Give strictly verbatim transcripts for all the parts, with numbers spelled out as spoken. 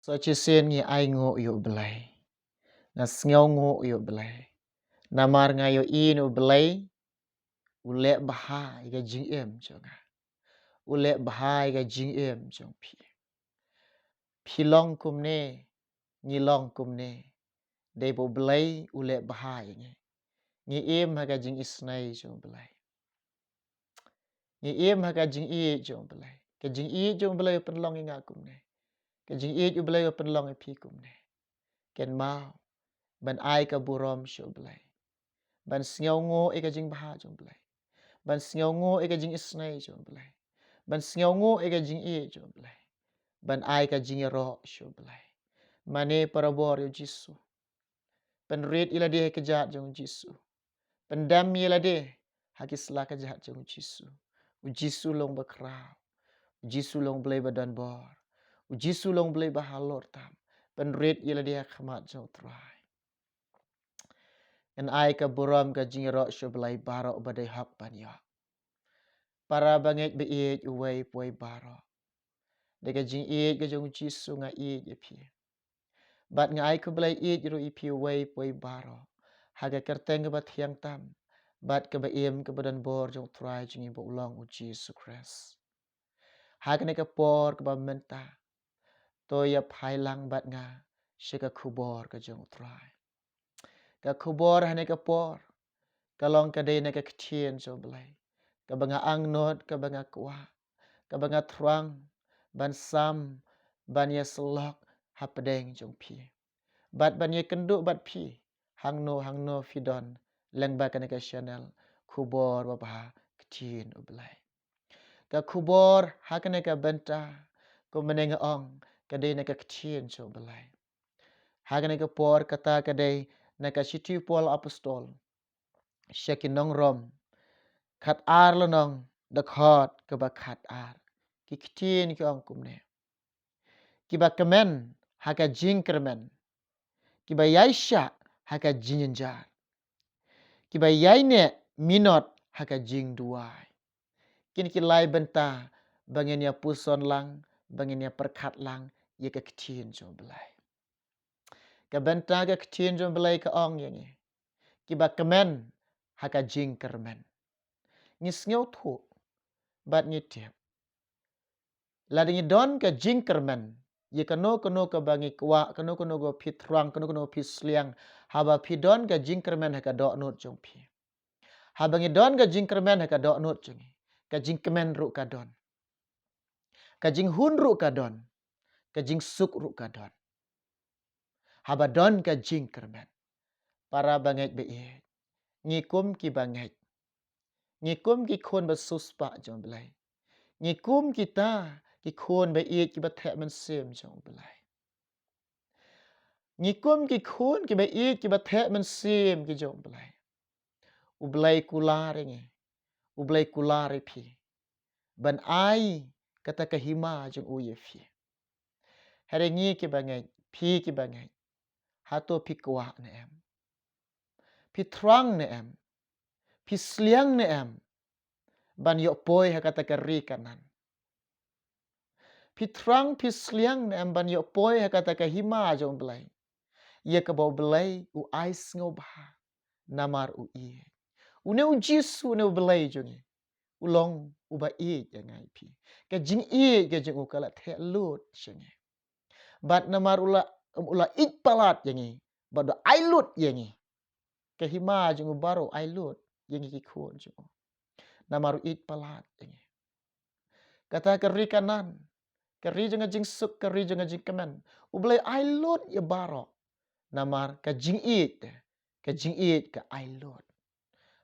Sa shisien ngi ai nguh ïa u Blei. Nga sngew nguh ïa u Blei. Namar nga ïohi u Blei u leh bha ïa ka jingim jong nga. U leh bha ïa ka jingim jong phi. Phi long kumne, ngi long kumne. Dei ba u Blei u leh bha ïa ngi. Ngi im ha ka jingisynei jong u Blei. Ngi im ha ka jingïeit jong u Blei. Ka jingïeit jong u Blei u pynlong ïa nga kumne. Ka jingïeit u Blei u pynlong ïa phi kumne. Kynmaw ban ai ka burom sha u Blei. Ban sngew nguh ïa ka jingbha jong u Blei. Ban sngew nguh ïa ka jingisynei jong u Blei. Ban sngew nguh ïa ka jingïeit jong u Blei. Ban ai ka jingïaroh sha u Blei. Mane para bor ïa u Jisu. Pynrit ïa lade ha ka kjat jong u Jisu. Pyndem ïa lade ha ki sla kjat jong u Jisu. U Jisu long ba khraw. U Jisu long Blei ba don bor. U Jisu long Blei ba halor tam. Pynrit ïa lade ha khmat jong u Trai. Ngan ai ka burom ka jingïaroh sha u Blei baroh ba dei hok ban ïoh. Para bangeit ba ïeit uwei pa uwei baroh. Da ka jingïeit ka jong u Jisu nga ïeit ïa phi. Bad nga ai khublei ïeit ruh ïa phi uwei pa uwei baroh. Ha ka kyrteng kaba thiang tam. Bad kaba im kaba don bor jong u Trai jong ngi ba u long u Jisu Khrist. Ha kane ka por kaba mynta. To ïa phai lang bad nga sha ka khubor ka jong u Trai. Ka khubor ha kane ka por ka long ka dei na ka ktien jong u Blei. Kaba nga angnud, kaba nga kwah, kaba nga thrang ban sam, ban ïasyllok hapdeng jong phi. Bad ban ïakynduh bad phi hangno hangno phi don lyngba kane ka channel Khubor Babha Ktien u Blei. Ka khubor ha kane ka bynta, kumne nga ong, ka dei na ka ktien jong u Blei. Ha kane ka por kata ka dei na ka shithi u Paul Apostol sha ki nong Rom, khatar lynnong, dkhot kaba khatar. Ki ktien ki ong kumne. Kiba kmen ha ka jingkyrmen. Kiba ïaishah ha ka jingjynjar. Kiba ïaineh minot ha ka jingduwai. Kine ki lai bynta ba ngin ïa puson lang, ba ngin ïa pyrkhat lang ïa ka ktien jong u Blei. Ka bynta ka ktien jong u Blei ka ong ïa ngi. Kiba kmen ha ka jingkyrmen. Ngi sngewthuh bad ngi tip. Lada ngi don ka jingkyrmen ïa kano kano kaba ngi kwah, kano kano kaba phi thrang, kano kano phi sliang, haba phi don ka jingkyrmen ha ka dohnud jong phi. Haba ngi don ka jingkyrmen ha ka dohnud jong ngi, ka jingkmen ruh ka don. Ka jinghun ruh ka don. Ka jingsuk ruh ka don. Haba don ka jingkyrmen. Para bangeit ba ïeit. Ngi kum kiba ngeit. Ngi kum ki khun ba siewspah jong u Blei. Ngi kum kita ki khun ba ïeit kiba theh mynsiem jong u Blei. Ngi kum ki khun kiba ïeit kiba theh mynsiem ki jong u Blei. U Blei kular ïa ngi. U Blei kular ïa phi. Ban ai kata ka hima jong u ïa phi. Hynrei ïa ngi kiba ngeit, phi kiba ngeit. Hato phi kwah ne em? Phi thrang ne em? Phi sliang ne em? Ban ïoh poi ha kata ka ri Kanaan. Phi thrang phi sliang ne em ban ïoh poi ha kata ka hima jong u Blei. Ïa kaba u Blei u ai sngewbha. Namar u ïeit. Une u Jisu une u Blei jong ngi. U long uba ïeit ïa nga ïa phi. Ka jingïeit ka jong u ka la theh lut sha ngi. Bad namar u la, u la ïeit palat ïa ngi. Bad u ai lut ïa ngi. Ka hima jong u baroh ai lut ïa ngi ki khun jong u. Namar u ïeit palat ïa ngi. Kata ka ri Kanaan, ka ri jong ka jingsuk, ka ri jong ka jingkmen. U Blei ai lut ïa baroh. Namar ka jingïeit, ka jingïeit ka ai lut.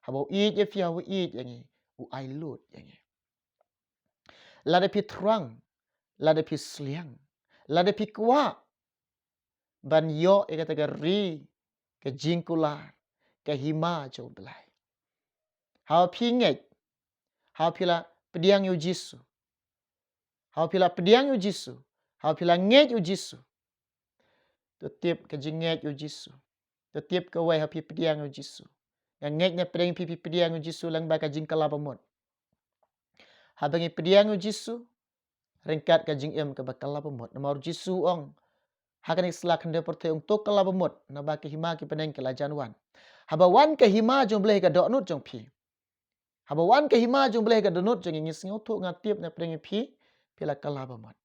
Haba u ïeit ïa phi, haba u ïeit ïa ngi, u ai lut ïa ngi. Lada phi thrang, lada phi sliang, lada phi kwah ban ïoh ïa kata ka ri, ka jingkular, ka hima jong u Blei. Haba phi ngeit, haba phi la pdiang ïa u Jisu. Haba phi la pdiang ïa u Jisu, haba phi la ngeit ïa u Jisu. To tip ka jingngeit ïa u Jisu. To tip kawei haba phi pdiang ïa u Jisu. Nga ngeit na pdeng phi phi pdiang ïa u Jisu lyngba ka jingkylla bamut. Haba ngi pdiang ïa u Jisu, ryngkat ka jingim kaba kylla bamut. Namar u Jisu u ong, Ha kane ka sla khyndew pyrthei, ong to kylla ba mut, naba ka hima ki bneng ka la jan wan. Haba wan ka hima jong U Blei ha ka dohnud jong phi, haba wan ka hima jong U Blei ha ka dohnud jong ngi, ngi sngewthuh, nga tip na pdeng jong phi, phi la kylla ba mut.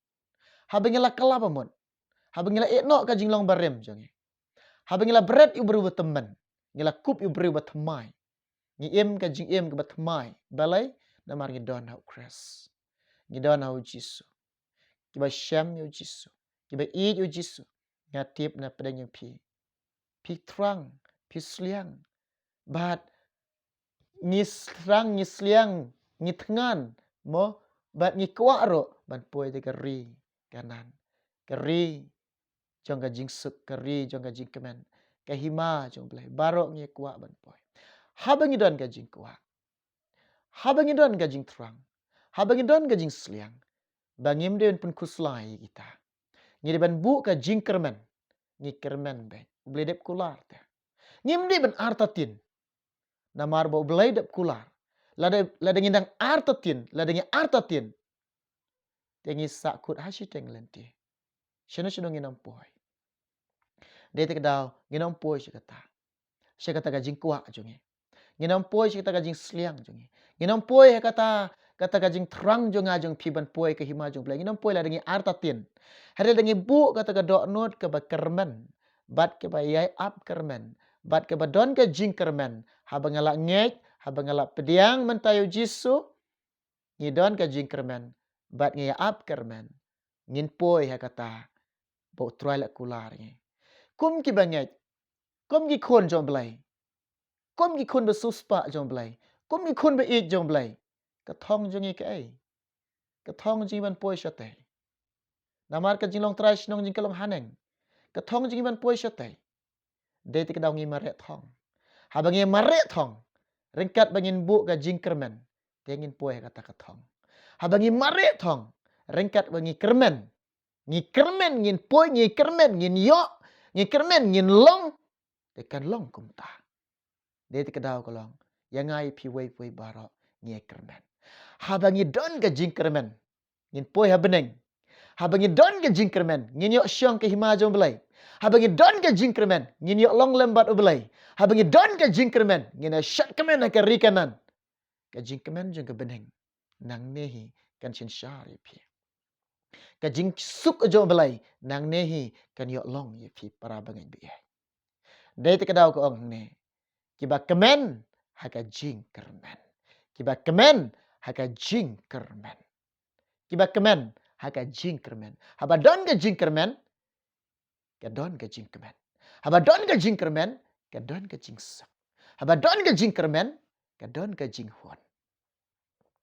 Haba ngi la kylla ba mut, haba ngi la ïeh noh ka jinglong barim jong ngi, haba ngi la bret ïa u briew ba tymmen, ngi la kup ïa u briew ba thymmai, ngi im ka jingim kaba thymmai. Balei? Namar ngi don ha U Khrist, ngi don ha U Jisu. Kiba shem ïa U Jisu, kiba ïeit ïa U Jisu, nga tip na pdeng jong phi, phi thrang, phi sliang. Bad ngi thrang, ngi sliang, ngi thngan, mo, bad ngi kwah ruh ban poi da ka ri Kanaan, ka ri jong ka jingsuk, ka ri jong ka jingkmen, ka hima jong U Blei. Baroh ngi kwah ban poi. Haba ngi don ka jingkwah, haba ngi don ka jingthrang, haba ngi don ka jingsliang, ba ngim dei ban pynkhuslai ïa kita. Ngi dei ban buh ka jingkyrmen. Ngi kyrmen beit. U Blei dep kular te. Ngim dei ban artatien. Namar ba U Blei dep kular, lada, lada ngi dang artatien, lada ngi artatien, te ngi sahkut ha shiteng lynti. Shano shano ngin ym poi. Dei te ka daw ngin ym poi sha kata, sha kata ka jingkwah jong ngi. Ngin ym poi sha kata ka jingsliang jong ngi. Ngin ym poi ha kata, kata ka jingthrang jong nga jong phi ban poi ka hima jong U Blei. Ngin ym poi lada ngi artatien. Hynrei lada ngi buh kata ka dohnud kaba kyrmen, bad kaba ïai ap kyrmen, bad kaba don ka jingkyrmen. Haba nga la ngeit, haba nga la pdiang mynta ïa U Jisu, ngi don ka jingkyrmen, bad ngi ïa ap kyrmen. Ngin poi ha kata ba U Trai la kular ïa ngi. Kum kiba ngeit, kum ki khun jong U Blei, kum ki khun ba siewspah jong U Blei, kum ki khun ba ïeit jong U Blei, ka thong jong ngi kaei? Ka thong jong ngi ban poi shatei? Namar ka jinglong trai shnong jong ngi ka long haneng. Ka thong jong ngi ban poi shatei? Dei te ka daw ngi mareh thong. Haba ngi mareh thong, ryngkat ba ngin buh ka jingkyrmen, te ngin poi ha kata ka thong. Haba ngi mareh thong, ryngkat ba ngi kyrmen, ngi kyrmen, ngin poi, ngi kyrmen, ngin ïoh, ngi kyrmen, ngin long, te kan long kumta. Dei te ka daw ka long, ïa nga ïa phi uwei pa uwei baroh, ngi ïa kyrmen. Haba ngi don ka jingkyrmen, ngin poi ha bneng. Haba ngi don ka jingkyrmen, ngin ïoh shong ka hima jong U Blei. Haba ngi don ka jingkyrmen, ngin ïoh long lem bad U Blei. Haba ngi don ka jingkyrmen, ngin ïa shad kmen ha ka ri Kanaan. Ka jingkmen jong ka bneng nangne hi kan synshar ïa phi. Ka jingsuk jong U Blei nangne hi kan ïoh long ïa phi, para bangeit ba ïeit. Dei te ka daw ka ong hangne, kiba kmen ha ka jingkyrmen. Kiba kmen ha ka jingkyrmen. Kiba kmen ha ka jingkyrmen. Haba don ka jingkyrmen, ka don ka jingkmen. Haba don ka jingkyrmen, ka don ka jingsuk. Haba don ka jingkyrmen, ka don ka jinghun.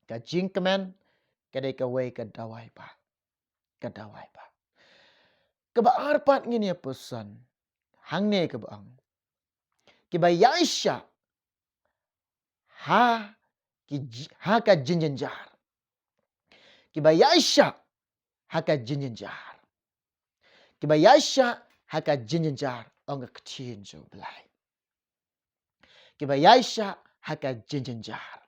Ka jingkmen ka dei kawei ka dawai ba, ka dawai ba. Kaba ar pat ngin ïa puson hangne kaba ong, kiba ïaishah ha ki j-, ha ka jingjynjar. Kiba ïaishah ha ka jingjynjar. Kiba ïaishah ha ka jingjynjar, ong ka ktien jong U Blei. Kiba ïaishah ha ka jingjynjar.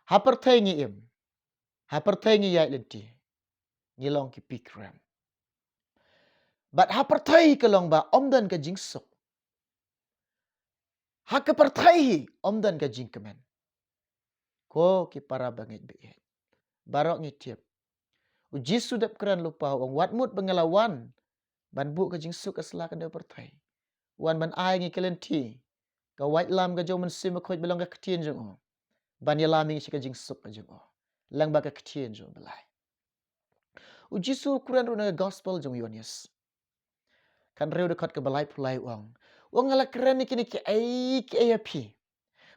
Ha pyrthei ngi im, ha pyrthei ngi ïaid lynti, ngi long ki pikrem. Bad ha pyrthei ka long ba ym don ka jingsuk. Ha ka pyrthei hi ym don ka jingkmen. Ko ki para bangeit ba ïeit, baroh ngi tip, U Jisu dep kren lypa, u ong, wat mut ba nga la wan ban buh ka jingsuk ha sla khyndew pyrthei. Wan ban ai ngi ka lynti, ka waitlam ka jong U Mynsiem Bakhuid ba long ka ktien jong u, ban ïalam ïa ngi sha ka jingsuk ka jong u, lyngba ka ktien jong U Blei. U Jisu u kren ruh na ka gospel jong u Ïoannis, khadhynriew dkhot kaba laiphew lai, u ong, u ong, nga la kren ïa kine kiei kiei ha phi,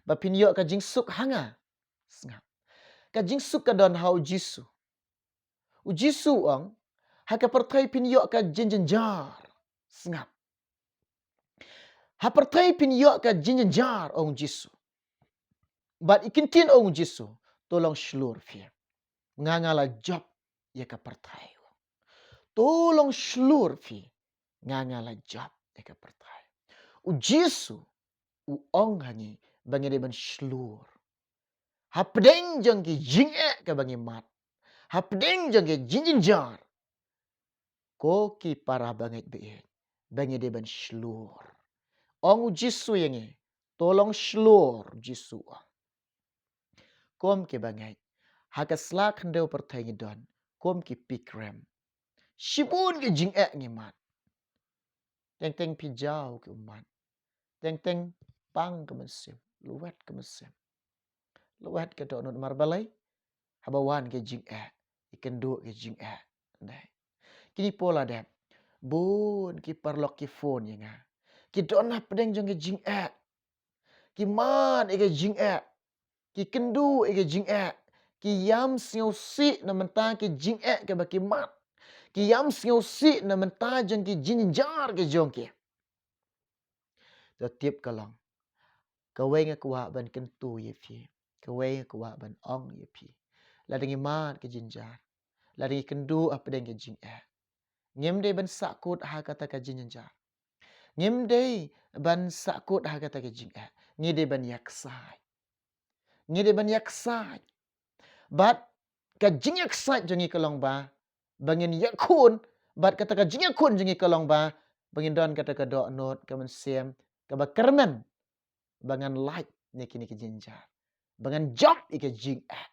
ba phin ïoh ka jingsuk ha nga. Sngap. Ka jingsuk ka don ha U Jisu. U Jisu u ong, ha ka pyrthei phin ïoh ka jingjynjar. Sngap. Ha pyrthei phin ïoh ka jingjynjar, ong U Jisu. Bad i kyntien ong U Jisu, to long shlur phi, nga nga la jop ïa ka pyrthei. To long shlur phi, nga nga la jop ïa ka pyrthei. U Jisu u ong ha ngi ba ngi dei ban shlur hapdeng jong ki jingeh kaba ngi mad, hapdeng jong ki jingjynjar. Ko ki para bangeit baieit, ba ngi dei ban shlur. Ong u Jisu ïa ngi, to long shlur, Jisu ong. Kum ki bangeit, ha ka sla khyndew pyrthei ngi don kum ki pilgrim. Shibun ki jingeh ngi mad. Teng teng phi jaw ki ummat. Teng teng pang ka mynsiem, luwet ka mynsiem. Luwet ka dohnud, namar balei? Haba wan ki jingeh, i kynduh ki jingeh. Dei. Kine por la dep, bun ki paralok ki phone ïa nga. Ki don hapdeng jong ki jingeh. Ki mad ïa ki jingeh. Ki kynduh ïa ki jingeh. Ki ïam sngewsih na mynta ki jingeh kiba ki mad. Ki ïam sngewsih na mynta jong ki jingjynjar ki jong ki. To tip ka long, kawei nga kwah ban kyntu ïa phi, kawei nga kwah ban ong ïa phi. Lada ngi mad ki jynjar, lada ngi kynduh hapdeng ki jingeh, ngim dei ban sahkut ha kata ka jingjynjar. Ngim dei ban sahkut ha kata ka jingeh. Ngi dei ban ïaksaid. Ngi dei ban ïaksaid. Bad ka jingïaksaid jong ngi ka long ba, ba ngin ïakhun, bad kata ka jingïakhun jong ngi ka long ba, ba ngin don kata ka dohnud, ka mynsiem kaba kyrmen, ba ngan lait na kine ki jynjar, ba ngan jop ïa ka jingeh.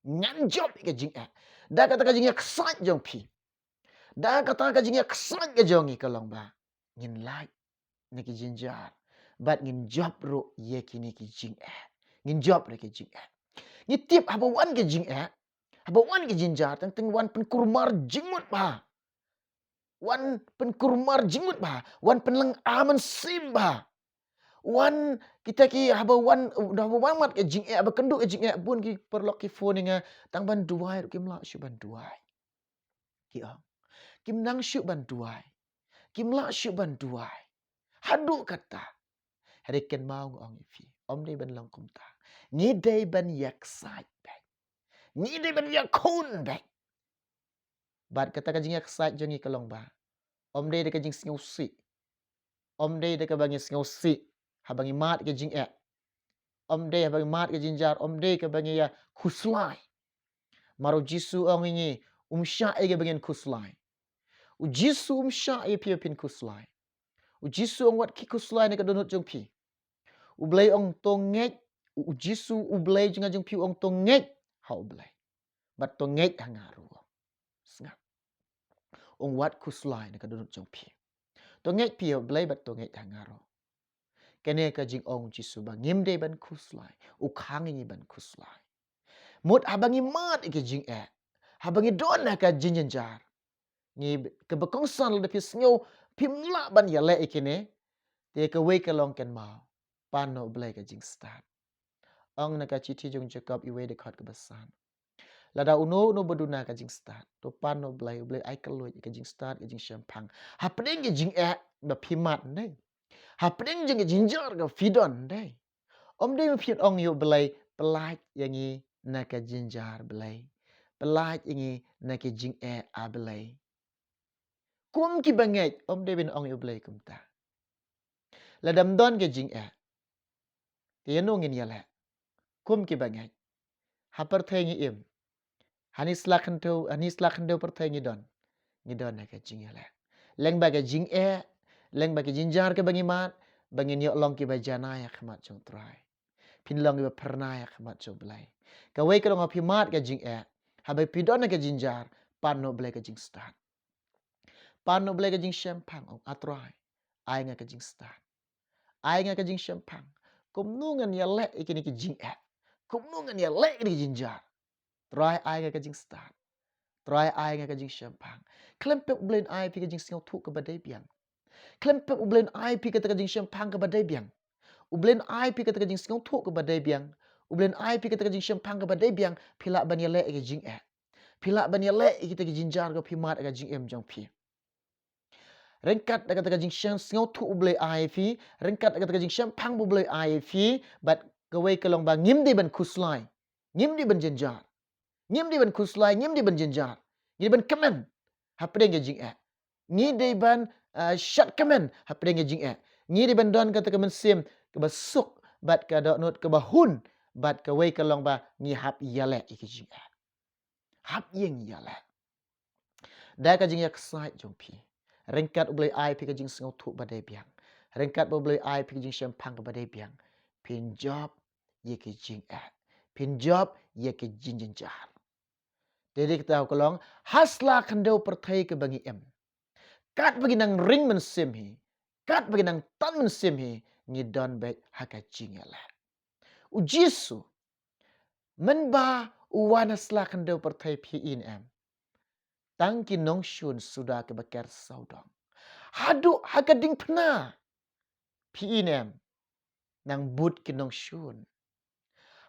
Ngan jop ïa ka jingeh. Da kata ka jingïaksaid jong phi, da kata ka jingïaksaid ka jong ngi ka long ba ngin lait na ki jynjar, bad ngin jop ruh ïa kine ki jingeh. Ngin jop ruh ki jingeh. Ngi tip haba wan ki jingeh, haba wan ki jynjar, teng teng wan pynkulmar jingmut bha. Wan pynkulmar jingmut bha. Wan pynlyngngoh mynsiem bha. Wan kita ki, haba wan, haba wan mad ki jingeh, haba kynduh ki jingeh, bun ki paralok ki phone ïa nga, tang ban duwai ruh kim lah shuh ban duwai. Ki ong, kim nang shuh ban duwai. Kim lah shuh ban duwai. Haduh katta. Hynrei kynmaw nga ong ïa phi, ym dei ban long kumta. Ngi dei ban ïaksaid beit. Ngi dei ban ïakhun beit. Bad kata ka jingïaksaid jong ngi ka long ba, ym dei da ka jingsngewsih. Ym dei da kaba ngi sngewsih haba ngi mad ki jingeh. Ym dei haba ngi mad ki jynjar, ym dei kaba ngi ïakhuslai. Namar u Jisu ong ïa ngi, um shah ïa ngi ba ngin khuslai. U Jisu um shah ïa phi ba phin khuslai. U Jisu ong, wat khie khuslai na ka dohnud jong phi. U Blei ong, to ngeit. U Jisu, U Blei jong nga jong phi, u ong, to ngeit ha U Blei, bad to ngeit ha nga ruh. Sngap. Ong, wat khuslai na ka dohnud jong phi. To ngeit phi ha U Blei bad to ngeit ha nga ruh. Kane ka jingong u Jisu ba ngim dei ban khuslai. U khang ïa ngi ban khuslai. Mut haba ngi mad ïa ki jingeh, haba ngi don ha ka jingjynjar, ngi, kaba kongsan, lada phi sngew phim lah ban ïaleh ïa kine, te kawei ka long, kynmaw, pan na U Blei ka jingstad. Ong na ka shithi jong u Jakob, wei dkhot kaba san, lada uno uno ba duna ka jingstad, to pan na U Blei, U Blei ai kylluid ïa ka jingstad, ka jingshemphang hapdeng ki jingeh ba phi mad, dei. Hapdeng jong ki jynjar kaba phi don, dei. Ym dei ba phin ong ïa U Blei, pyllait ïa ngi na ka jynjar, Blei. Pyllait ïa ngi na ki jingeh, A Blei. Kum ki bangeit, ym dei ban ong ïa U Blei kumta. Lada ym don ki jingeh, te ïano ngin ïaleh? Kum ki bangeit, ha pyrthei ngi im. Hani sla khyndew, hani sla khyndew pyrthei ngi don. Ngi don ha ka jingïaleh. Lyngba ka jingeh, lyngba ka jynjar kaba ngi mad, ba ngin ïoh long kiba janai ha khmat jong U Trai. Phin long kiba phyrnai ha khmat jong U Blei. Kawei ka long, haba phi mad ka jingeh, haba phi don ha ka jynjar, pan na U Blei ka jingstad. Pan na U Blei ka jingshemphang, ong, A Trai, ai nga ka jingstad. Ai nga ka jingshemphang. Kumno ngan ïaleh ïa kine ki jingeh? Kumno ngan ïaleh ïa kine ki jynjar? Trai, ai nga ka jingstad. Trai, ai nga ka jingshemphang. Khlem pep U Blei un ai phi ka jingsngewthuh kaba dei biang. Khlem pep U Blei un ai phi kata ka jingshemphang kaba dei biang. U Blei un ai phi kata ka jingsngewthuh kaba dei biang. U Blei un ai phi kata ka jingshemphang kaba dei biang, phi lah ban ïaleh ïa ki jingeh. Phi lah ban ïaleh ïa kita ki jynjar kaba phi mad ha ka jingim jong phi. Ryngkat da kata ka jingsngewthuh U Blei ai ïa phi, ryngkat da kata ka jingshemphang ba U Blei ai ïa phi, bad kawei ka long ba ngim dei ban khuslai. Ngim dei ban jynjar. Ngim dei ban khuslai, ngim dei ban jynjar. Ngi dei ban kmen hapdeng ka jingeh. Ngi dei ban, ah, shad kmen hapdeng ka jingeh. Ngi dei ban don kata ka mynsiem kaba suk, bad ka dohnud kaba hun, bad kawei ka long ba ngi hap ïaleh ïa ka jingeh. Hap ïeng ïaleh. Da ka jingïaksaid jong phi, ryngkat U Blei ai phi ka jingsngewthuh ba dei biang, ryngkat ba U Blei ai phi ka jingshemphang ba dei biang, phin jop ïa ki jingeh, phin jop ïa ki jingjynjar. Te dei kata ka long, ha sla khyndew pyrthei kaba ngi im, katba ngi nang ring mynsiem hi, katba ngi nang tan mynsiem hi, ngi don beit ha ka jingïaleh. U Jisu, mynba u wan ha sla khyndew pyrthei, phi i ne em, tang ki nongshun suda kiba ker sawdong. Haduh ha ka diengphna, phi i ne em, nang bud ki nongshun.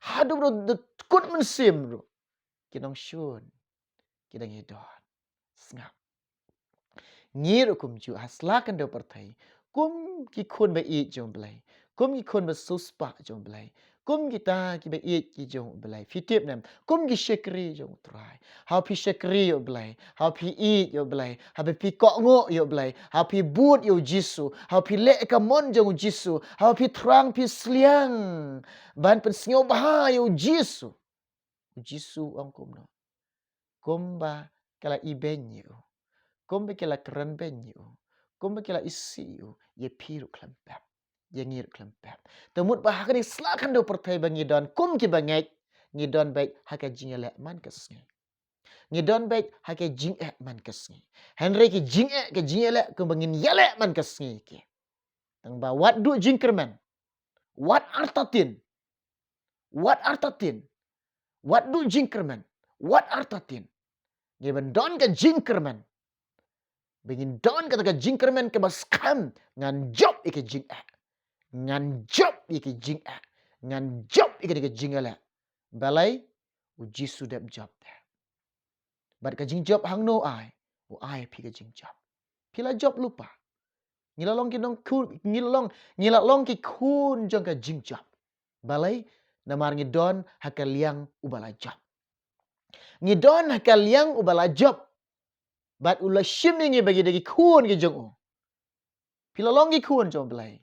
Haduh ba da kut mynsiem ruh, ki nongshun ki dang ïadon. Sngap. Ngi ruh kumjuh ha sla khyndew pyrthei, kum ki khun ba ïeit jong U Blei, kum ki khun ba siewspah jong U Blei, kum kita kiba ïeit ki jong U Blei, phi tip ne em, kum ki shakri jong U Trai. Haba phi shakri ïa U Blei, haba phi ïeit ïa U Blei, haba phi kohnguh ïa U Blei, haba phi bud ïa U Jisu, haba phi leh ka mon jong U Jisu, haba phi thrang phi sliang ban pynsngewbha ïa U Jisu, U Jisu u ong kumno? Kumba ki la ibeiñ ïa u, kumba ki la krenbeiñ ïa u, kumba ki la isih ïa u, ïa phi ruh khlem pep, ïa ngi ruh khlem pep. Te mut ba ha kane ka sla khyndew pyrthei ba ngi don kum kiba ngeit, ngi don beit ha ka jingïaleh man ka sngi. Ngi don beit ha ka jingeh man ka sngi. Hynrei ka jingeh, ka jingïaleh kumba ngin ïaleh man ka sngi ki, tang ba wat duh jingkyrmen, wat artatien, wat artatien, wat duh jingkyrmen, wat artatien. Ngi ban don ka jingkyrmen, ba ngin don kata ka jingkyrmen kaba skhem, ngan jop ïa ka jingeh, ngan jop ïa ka jingeh, ngan jop ïa ka jingïaleh. Balei? U Jisu dep jop te. Bad ka jingjop hangno ai? U ai phi ka jingjop. Phi la jop lypa. Ngi la long ki nongkhun, ngi la long, ngi la long ki khun jong ka jingjop. Balei? Namar ngi don ha ka liang uba la jop. Ngi don ha ka liang uba la jop. Bad u la shim ïa ngi ba ngi dei ki khun ki jong u. Phi la long ki khun jong U Blei.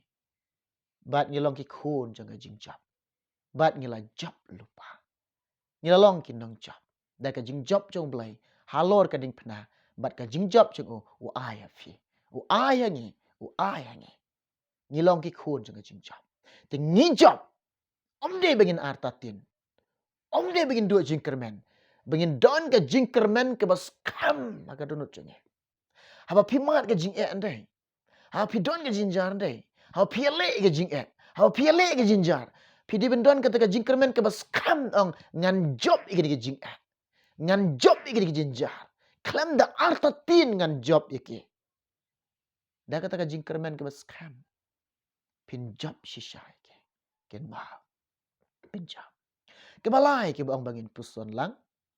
Bad ngi long ki khun jong ka jingjop. Bad ngi la jop lypa. Ngi la long ki nongjop da ka jingjop jong U Blei halor ka diengphna, bad ka jingjop jong u, u ai ha phi, u ai ha ngi, u ai ha ngi. Ngi long ki khun jong ka jingjop. Te ngi jop, ym dei ba ngin artatien, ym dei ba ngin duh jingkyrmen, ba ngin don ka jingkyrmen kaba skhem ha ka dohnud jong ngi. Haba phi mad ka jingeh, ym dei, haba phi don ka jingjynjar, ym dei, haba phi ïaleh ka jingeh, haba phi ïaleh ka jingjynjar, phi dei ban don kata ka jingkyrmen kaba skhem, ong, ngan jop ïa kane ka jingeh, ngan jop ïa kane ka jingjynjar, khlem da artatien ngan jop ïa ki. Da kata ka jingkyrmen kaba skhem, phin jop shisha ïa ki. Kynmaw, phin jop. Kaba lai kaba ong ba ngin puson lang,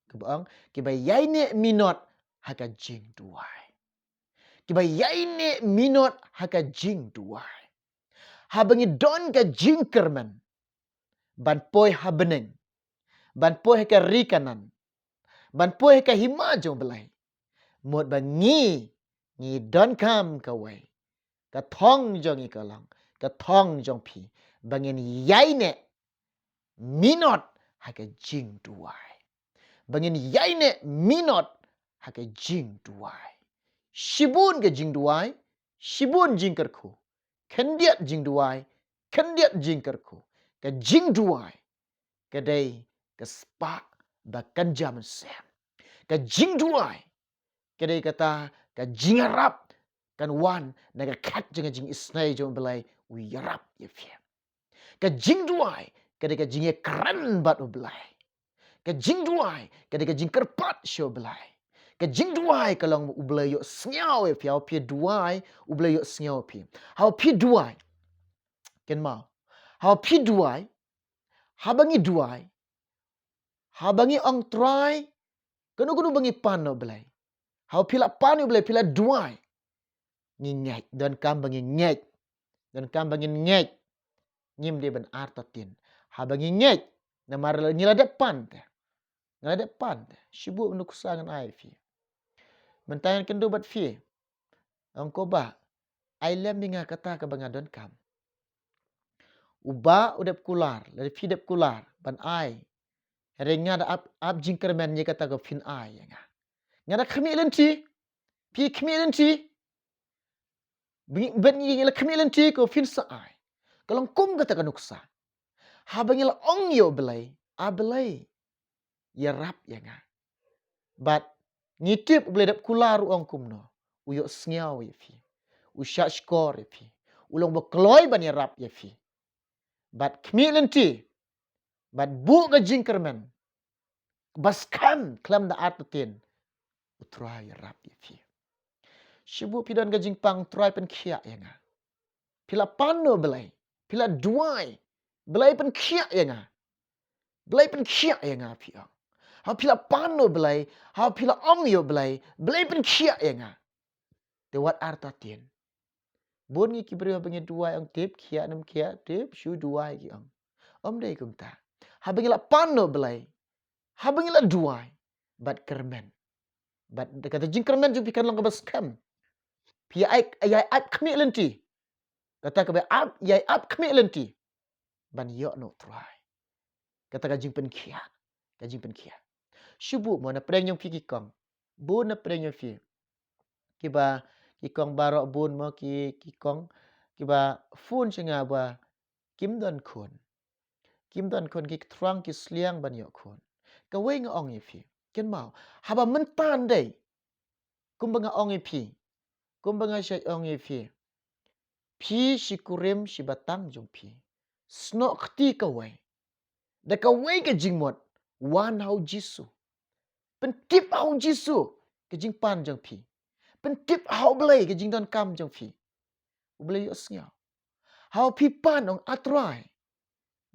kaba ong, kiba ïaineh minot ha ka jingduwai. Kiba ïaineh minot ha ka jingduwai. Haba ngi don ka jingkyrmen ban poi ha bneng, ban poi ha ka ri Kanaan, ban poi ha ka hima jong U Blei, mut ba ngi, ngi donkam kawei. Ka thong jong ngi ka long, ka thong jong phi, ba ngin ïaineh minot ha ka jingduwai. Ba ngin ïaineh minot ha ka jingduwai. Shibun ka jingduwai, shibun jingkyrkhu. Khyndiat jingduwai, khyndiat jingkyrkhu. Ka jingduwai ka dei ka spah ba kan jia mynsiem. Ka jingduwai ka dei kata ka jingïarap kan wan na ka khet jong ka jingisynei jong U Blei, u ïarap ïa phi. Ka jingduwai ka dei ka jingïakren bad U Blei. Ka jingduwai ka dei ka jingkyrpad sha U Blei. Ka jingduwai ka long U Blei ïohsngew ïa phi, haba phi duwai U Blei ïohsngew ïa phi. Haba phi duwai, kynmaw, haba phi duwai, haba ngi duwai, haba ngi ong Trai, kano kano ba ngi pan na U Blei, haba phi la pan na U Blei, phi la duwai, ngi ngeit, donkam ba ngi ngeit, donkam ba ngin ngeit. Ngim dei ban artatien haba ngi ngeit, namar ngi la dep pan te. Nga la dep pan te, shibun nuksa ngan ai phi. Mynta ngan kynduh bad phi, ong ko Bah, ai lem ïa nga kata kaba nga donkam. U Bah u dep kular, lada phi dep kular ban ai, hynrei nga da ap, ap jingkyrmen ïa kata kaba phin ai ïa nga. Nga da khmih lynti, Phi khmih lynti. Bad ngi la khmih lynti ko phin sa ai. Ka long kum kata ka nuksa. Haba ngi la ong ïa u Blei, A Blei, ïarap ïa nga. Bad ngi tip u Blei dap kular u ong kumno. U ïohsngew ïa phi. U shahshkor ïa phi. U long ba kloi ban ïarap ïa phi. Bad khmih lynti. Bad buh ka jingkyrmen. Ba skhem khlem da artatien. U Trai ïarap ïa phi. Shu buh phi don ka jingpang Trai pynkhiah ïa nga. Phi la pan no Blei. Phi la duwai. Blei pynkhiah ïa nga. Blei pynkhiah ïa nga phi ong. Ha phi la pan no Blei. Ha phi la ong ïa u Blei. Blei pynkhiah ïa nga. Te wat artatien. Bun ngi ki briew haba ngi duwai ong tip, khiah ne ym khiah, tip, shu duwai ki ong. Ym dei kumta. Haba ngi la pan no Blei. Haba ngi la duwai. Bad kyrmen. Bad kata jingkyrmen jong phi kan long kaba skhem. Phi ïai, ïai ap khmih lynti. Kata kaba ap, ïai ap khmih lynti. Ban ïoh noh Trai. Kata ka jingpynkhiah. Ka jingpynkhiah. Shu buh mo na pdeng jong phi ki kong. Bun na pdeng jong phi. Kiba, ki kong baroh bun mo ki, ki kong. Kiba phone sha nga ba kim don khun. Kim don khun, ki kyntrang ki sliang ban ïoh khun. Kawei nga ong ïa phi. Kynmaw. Haba mynta dei. Kumba nga ong ïa phi. Kumba nga shait ong ïa phi. Phi shi kurim shi batang jong phi. Snoh kti kawei. Da kawei ka jingmut. Wan ha u Jisu. Pyntip ha u Jisu. Ka jingpan jong phi. Pyntip ha u Blei ka jingdonkam jong phi. U Blei u ïohsngew. Haba phi pan ong A Trai.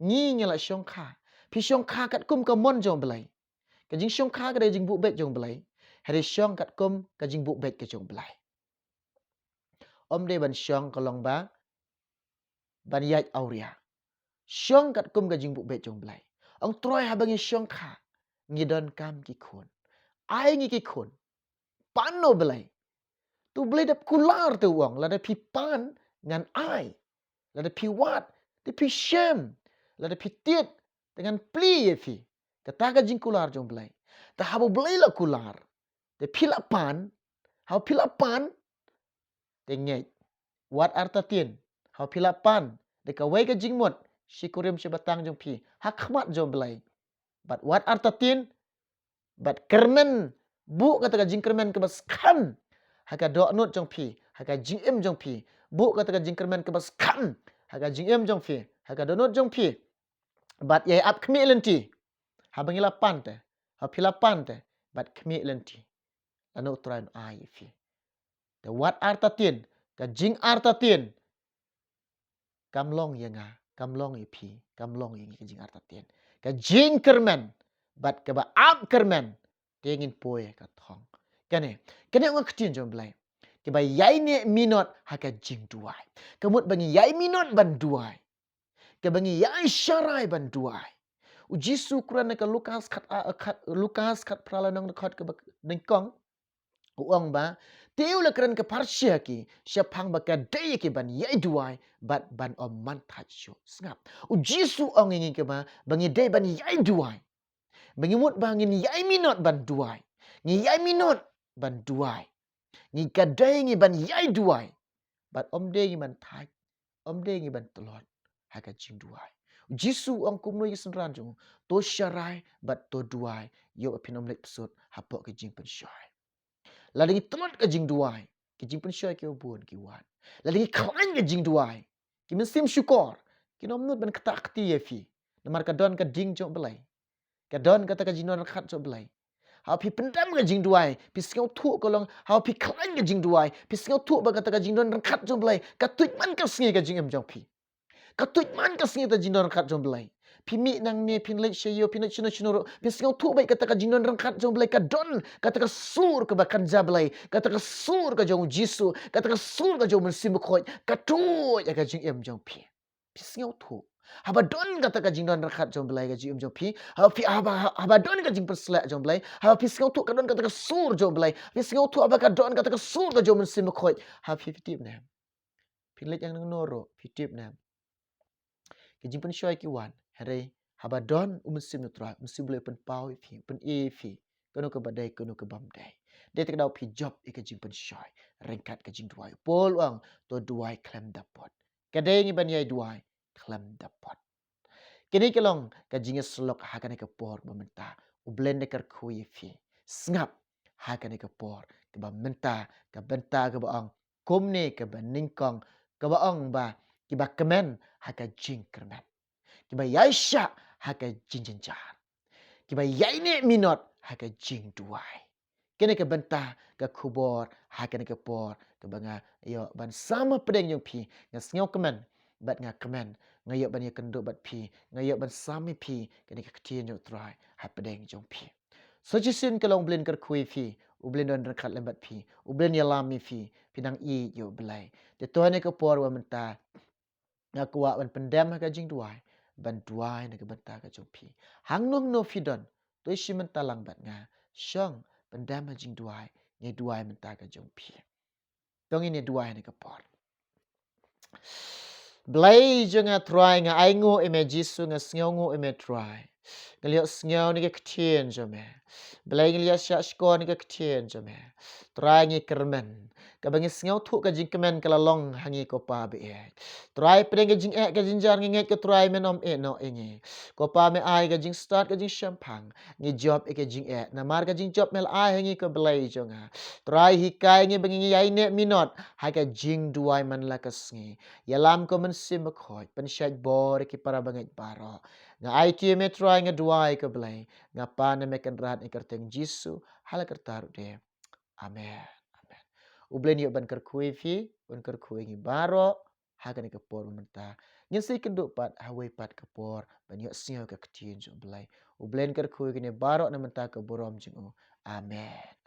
Ngi ngi la shongkha. Phi shongkha katkum ka mon jong u Blei. Ka jingshongkha ka dei jingbuh beit jong u Blei. Hynrei shong katkum ka jingbuh beit ka jong u Blei. Ym dei ban shong ka long ba. Ban ïaid awria. Shong katkum ka jingbuh beit jong u Blei. Ong Trai haba ngi shongkha. Ngi donkam ki khun. Ai ngi ki khun. Pan no Blei. Tu Blei dap kular te u ong. Lada phi pan ngan ai. Lada phi wad. Te phi shem. Lada phi tied. Te ngan plie ïa phi. Kata ka jingkular jong u Blei. Te haba u Blei la kular. Te phi la pan. Haba phi la pan. Te ngeit. Wat artatien. Haba phi la pan. Da kawei ka jingmut. Shi kurim shi batang jong phi. Ha khmat jong u Blei. Bad wat artatien. Bad kyrmen. Buh kata ka jingkyrmen kaba skhem. Ha ka dohnud jong phi. Ha ka jingim jong phi. Buh kata ka jingkyrmen kaba skhem. Ha ka jingim jong phi. Ha ka dohnud jong phi. Bad ïai ap khmih lynti. Haba ngi la pan te. Haba phi la pan te. Bad khmih lynti. Lano u Trai un ai ïa phi. Te wat artatien. Ka jingartatien. Kam long ïa nga. Kam long ïa phi. Kam long ïa ngi ka jingartatien. Ka jingkyrmen. Bad kaba ap kyrmen. Te ngin poi ka thong. Kane. Kane nga ktien jong u Blei. Kiba ïai neh minot ha ka jingduwai. Ka mut ba ngi ïai minot ban duwai. Kaba ngi ïai sharai ban duwai. U Jisu kren na ka Lukas khat, a, khat, Lukas khat phra lynnong dkhot kaba nyngkong. U ong ba. Te u la kren ka pharshi ha ki. Shaphang ba ka dei ki ban ïai duwai. Bad ban ym man thait shuh. Sngap. U Jisu ong ïa ngi kaba. Ba ngi dei ban ïai duwai. Ba ngi mut ba ngin ïai minot ban duwai. Ngi ïai minot ban duwai. Ngi ka dei ngi ban ïai duwai. Bad ym dei ngi ban thait. Ym dei ngi ban tlot. Ha ka jingduwai. U Jisu u ong kumno ïa ki synran jong u. To sharai bad to duwai. Ïoh ba phin ym leit bsut. Hapoh ka jingpynshoi. Lada ngi tlot ka jingduwai. Ka jingpynshoi kiba bun ki wan. Lada ngi khlaiñ ka jingduwai. Ki mynsiem shukor. Kin ym nud ban ktah kti ïa phi. Namar ka don ka ding jong u Blei. Ka don kata ka jingdon ryngkat jong u Blei. Haba phi pyndem ka jingduwai. Phi sngewthuh ka long. Haba phi khlaiñ ka jingduwai. Phi sngewthuh ba kata ka jingdon ryngkat jong u Blei. Ka tuid man ka sngi ka jingim jong phi. Ka tuid man ka sngi kata jingdon ryngkat jong u Blei. Phi mih nangne, phin leit sha ïew, phin leit shano shano ruh. Phi sngewthuh ba kata ka jingdon ryngkat jong u Blei. Ka don, kata ka sur kaba kynja Blei. Kata ka sur ka jong u Jisu. Kata ka sur ka jong u Mynsiem Bakhuid. Ka tuid ïa ka jingim jong phi. Phi sngewthuh. Haba don kata ka jingdon ryngkat jong u Blei ka jingim jong phi. Haba phi, haba, haba don ka jingpynshlur jong u Blei. Haba phi sngewthuh ka don kata ka sur jong u Blei. Phi sngewthuh haba ka don kata ka sur ka jong u Mynsiem Bakhuid. Haba phi, phi tip ne. Phin leit ïa nangno ruh, phi tip ne. Ka jingpynshoi ki wan, hynrei, haba don u Mynsiem u Trai, u Mynsiem u Blei u pynpaw ïa phi, u pyni ïa phi, kano kaba dei, kano kaba ym dei. Dei te ka daw phi jop ïa ka jingpynshoi ryngkat ka jingduwai. Paul u ong, to duwai khlem da put. Ka dei ngi ban ïai duwai khlem da put. Kine ki long ka jingïasyllok ha kane ka por ba mynta. U Blei un kyrkhu ïa phi. Sngap ha kane ka por kaba mynta, ka bynta kaba ong kumne, kaba nyngkong, kaba ong ba kiba kmen ha ka jingkyrmen, kiba ïaishah ha ka jingjynjar, kiba ïaineh minot ha ka jingduwai. Kane ka bynta ka khubor ha kane ka por kaba nga ïoh ban sam hapdeng jong phi. Nga sngewkmen bad nga kmen, nga ïoh ban ïakynduh bad phi, nga ïoh ban sam ïa phi kane ka ktien jong U Trai hapdeng jong phi. Sa shisien ka long, U Blei un kyrkhu ïa phi, U Blei un don ryngkat lem bad phi, U Blei un ïalam ïa phi, phi nang ïeit ïa U Blei. Te to ha kane ka por ba mynta nga kwah ban pyndem ha ka jingduwai, ban duwai na ka bynta ka jong phi. Hangno hangno phi don, to ïashim bynta lang bad nga. Shong, pyndem ha jingduwai, ngi duwai bynta ka jong phi. To ngin ïa duwai ha kane ka por. Blei jong nga Trai, nga ainguh ïa me Jisu, nga sngewnguh ïa me Trai. Nga la ïohsngew na ka ktien jong me. Blei, nga la ïoh shah shkor na ka ktien jong me. Trai, ngi kyrmen kaba ngi sngewthuh ka jingkmen ka la long ha ngi, ko Pa ba ïeit. Trai, hapdeng ka jingeh ka jingjynjar ngi ngeit, ko Trai, men ym ïehnoh ïa ngi. Ko Pa, me ai ka jingstad ka jingshemphang. Ngi jop ïa ka jingeh namar ka jingjop me la ai ha ngi, ko Blei jong nga. Trai, hikai ngi ba ngin ïaineh minot ha ka jingduwai man la ka sngi. Ïalam, ko Mynsiem Bakhuid, pynshait bor ïa ki para bangeit baroh. Nga aiti ïa me Trai, nga duwai, ko Blei. Nga pan ïa me Kynrad ha ka kyrteng Jisu, ha la karta ruh de. Amen. Amen. U Blei un ïoh ban kyrkhu ïa phi, un kyrkhu ïa ngi baroh ha kane ka por mynta. Ngin sa ïakynduh pat ha kawei pat ka por ban ïohsngew ka ktien jong U Blei. U Blei un kyrkhu ïa kine baroh na ka bynta ka burom jong u. Amen.